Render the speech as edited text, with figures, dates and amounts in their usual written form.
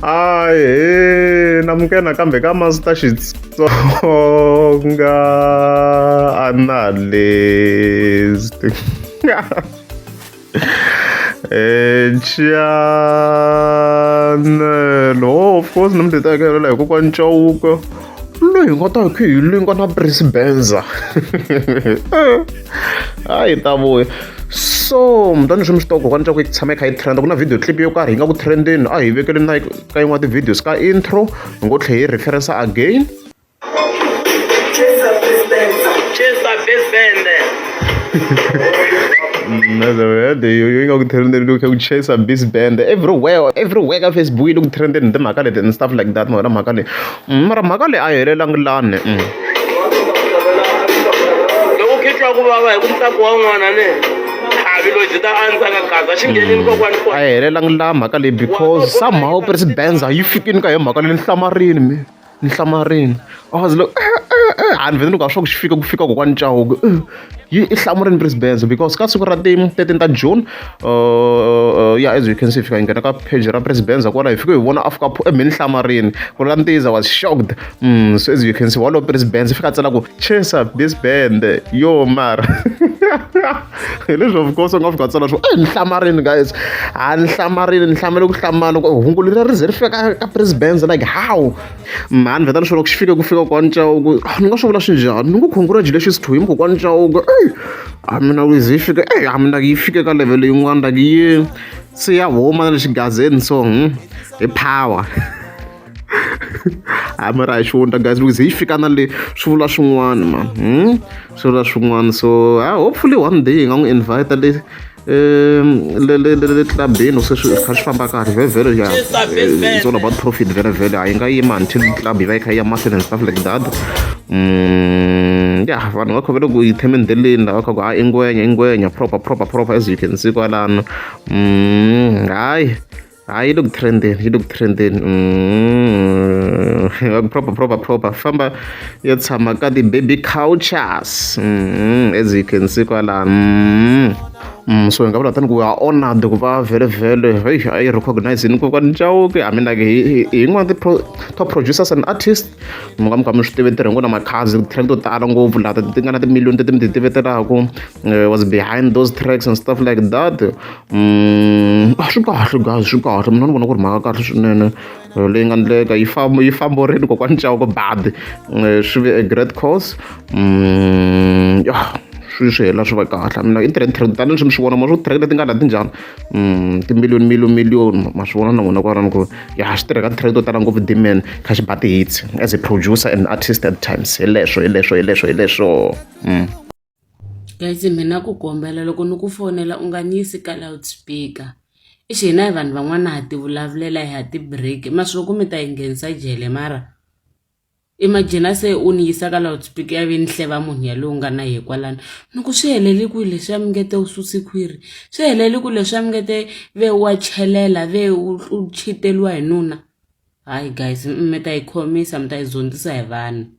Ahee namukela nakambe ka Master Xitsonga Analyst channel oh, of course namuntlha hi ta hakelela hi kokwani Chauke loyi hi nga ta hi khe hi linga na Prince Benza a hi ta vuya so mutani swi mi swi tiva kokwani Chauke yi tshama yi kha yi trend ku na video clip yo karhi yi nga ku trendeni a hi vekele na ka yin'wana ti-videos ka intro hi ngo tlhe hi reference again yi nga ku trendeni loko ku chase bis band everywhere everywhere ka Facebook yi le ku trendeni timhaka leti and stuff like that mara mhaka leyi mara mhaka leyi a yi helelangi lani. Loko u twa ku vava hi ku ntsako wa n'wana ne khavi loyi byi ta andza nga gaza xi nghenini kokwani a yi helelangi la mhaka leyi because somehow President yi fikini ka hi mhaka leyi ni hlamarini mi. Ni hlamarile I was like a ni vhele ni ku a swa ku xi fika ku fika kokwani Chauke yi i hlamurile President because ka siku ra ti 13 ta June ya as you can see fika hi nghena ka page ra President kwala hi fike hi vona a fika a me ni hlamarile ku vula ntiyiso I was shocked so as you can see walowo President fika a tsala ku chesa this band yo mara hi leswi of course u nga fika a tsala swo e ni hlamarile guys a ni hlamarile ni hlamale ku hlamala ku hungu leriya ri ze ri fika ka President like how mhani vheta ni swi loko xi fike ku fika kokwani Chauke ni nga swi vula swi njhani ni ngo congratulations to him kokwani Chauke eyi a mina ku ze yi fika eyi a mina yi fike ka level yin'wana like yi se ya huma na le xigazeni so hi power hayi mara a hi xihundla guys loko ze yi fika na le swi vula swin'wana man swi vula swin'wana so hopefully one day hi nga n'wi invite le le le le le clubini se swi kha swi famba kahle vhele vhele ya it's all about profit vhele vhele a yi nga yima until club yi va yi kha yi ya mahlweni and stuff like that ya vanhu va kha va le ku yi themendeleni lava kha ku ha i ngwenya i ngwenya proper proper proper as you can see kwalano hayi hayi yi le ku trendeni yi le ku trendeni proper proper proper famba ya tshama ka ti-baby cultures as you can see kwalano so hi nga vula tani ku we are honored ku va vhele vhele heyi a yi recognize ni kokwani Chauke I mean like hi yin'wana ti top producers and artists mi nga mi kha mi swi tiva tirhe ngo na Makhadzi ti-track to tala ngopfu laha ti nga na timiliyoni leti mi ti tivetelaku was behind those tracks and stuff like that a swi kahle guys swi kahle mina ni vona ku ri mhaka kahle swinene leyi nga ndleka yi famba yi famborile kokwani Chauke but swi ve a great cause ya swi swi hela swi va kahle mina i trend trend tani leswi mi swi vona ma swo track leti nga la ti njhani timiliyoni million million ma swi vona na n'wina kwalano ku ya xi tirha ka ti-track to tala ngopfu Dman kha xi ba ti-hits as a producer and artist at times hi leswo hi leswo hi leswo hi leswo. Guys mina ku kombela loko ni ku fonela u nga ni yisi ka loudspeaker i xi hina hi vanhu van'wana ha ti vulavulela hi ha ti-break ma swi ku mi ta yi nghenisa jele mara imagine se u ni yisa ka loudspeaker ya ve ni hleva munhu yaloye u nga na yehe kwalano ni ku swi helele kwihi leswiya mi nge te u susi khwiri swi helele ku leswiya mi nge te ve wa chelela ve u cheat-eliwa hi nuna hayi guys mi ta yi khomisa mi ta yi zondzisa hi vanhu.